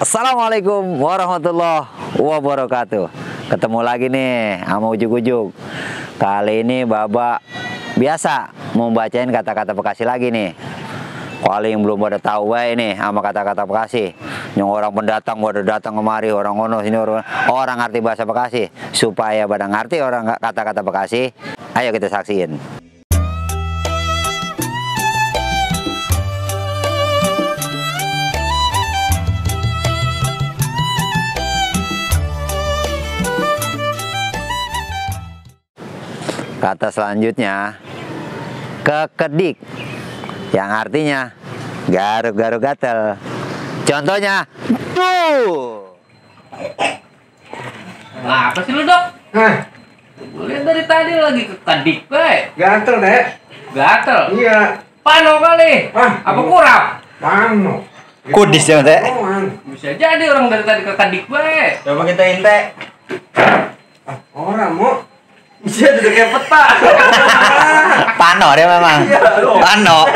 Assalamualaikum warahmatullahi wabarakatuh. Ketemu lagi nih sama Ujuk-Ujuk. Kali ini Baba biasa mau bacain kata-kata Bekasi lagi nih. Kali yang belum pada tahu baik nih sama kata-kata Bekasi. Yang orang pendatang pada datang kemari, orang ngono sini orang ngerti bahasa Bekasi. Supaya pada ngerti orang kata-kata Bekasi, ayo kita saksiin. Kata selanjutnya, kekedik, yang artinya garuk-garuk gatel. Contohnya, tuh. Nah, apa sih lu, Dok? Gue lihat dari tadi lagi kekedik, Pak. Gatel, Dek. Gatel? Iya. Pano kali? Apa kurap? Pano. Kudis ya, Teh? Bisa jadi orang dari tadi kekedik, Pak. Coba kita inte. Orang mau. Bisa duduk kayak peta. Pano dia memang. Pano.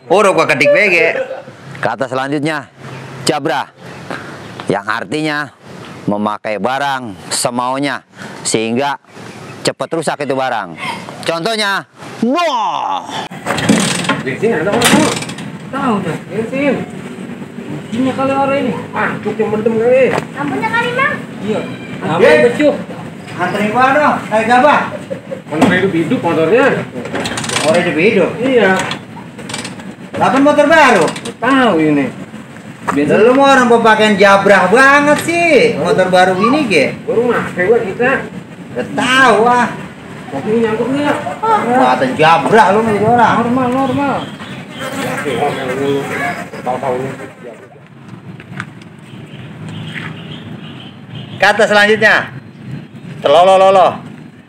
Huruf kekedik BG. Kata selanjutnya, jabra, yang artinya memakai barang semaunya sehingga cepat rusak itu barang. Contohnya, wah. Bensin ada orang. Tahu dah, bensin. Bensinnya kali orang ini. Cuk yang mendem kali. Lampunya kali, Mang. Iya. Apa becuk? Antri gua dong, naik apa? Motor hidup motornya. Orang hidup. Iya. Kapan motor baru? Tahu ini. Lu mau orang pemakaian jabrah banget sih. Motor baru gini ke? Baru makai gua kita. Udah tahu ah. Kopi nyangkut enggak? Kata jabrah lu nih orang. Normal. Tahu-tahu. Kata selanjutnya, telolololo,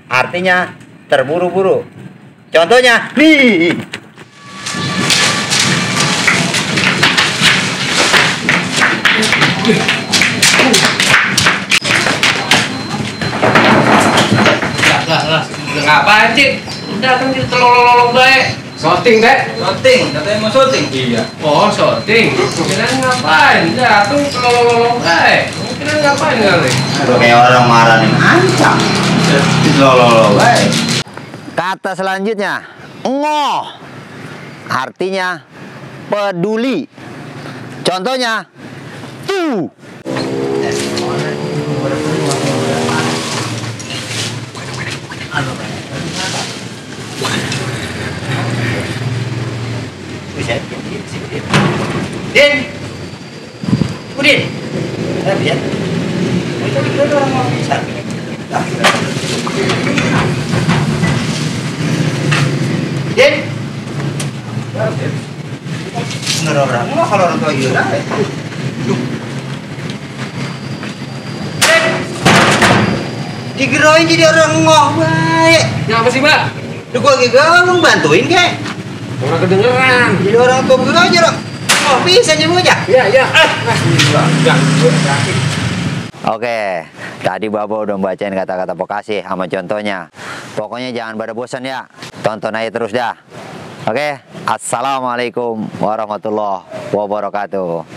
artinya terburu-buru. Contohnya, nih. Lah. Ngapain sih? Datang di telolololong baik. Shooting, Dek. Syuting, katanya mau syuting. Iya. Oh, syuting. Kira ngapain? Datang telolololong baik. Kira ngapain kali? Kayak orang marahin ancam. Telololo baik. Kata selanjutnya, ngoh, artinya peduli. Contohnya, tuh. Din, Udin, lihat. Itu orang mau bisa. Din, bener orang. Nggak kalau orang tua gila. Digeroin jadi orang ngoh baik. Ngapa sih, Mbak? Lu gua lagi galung bantuin kek. Orang kedengeran. Jadi orang tua begitu aja dong. Oh bisa nyembuh aja. Iya. Oke, tadi Baba udah bacain kata-kata Bekasi sama contohnya. Pokoknya jangan pada bosan ya. Tonton aja terus dah. Oke, assalamualaikum warahmatullahi wabarakatuh.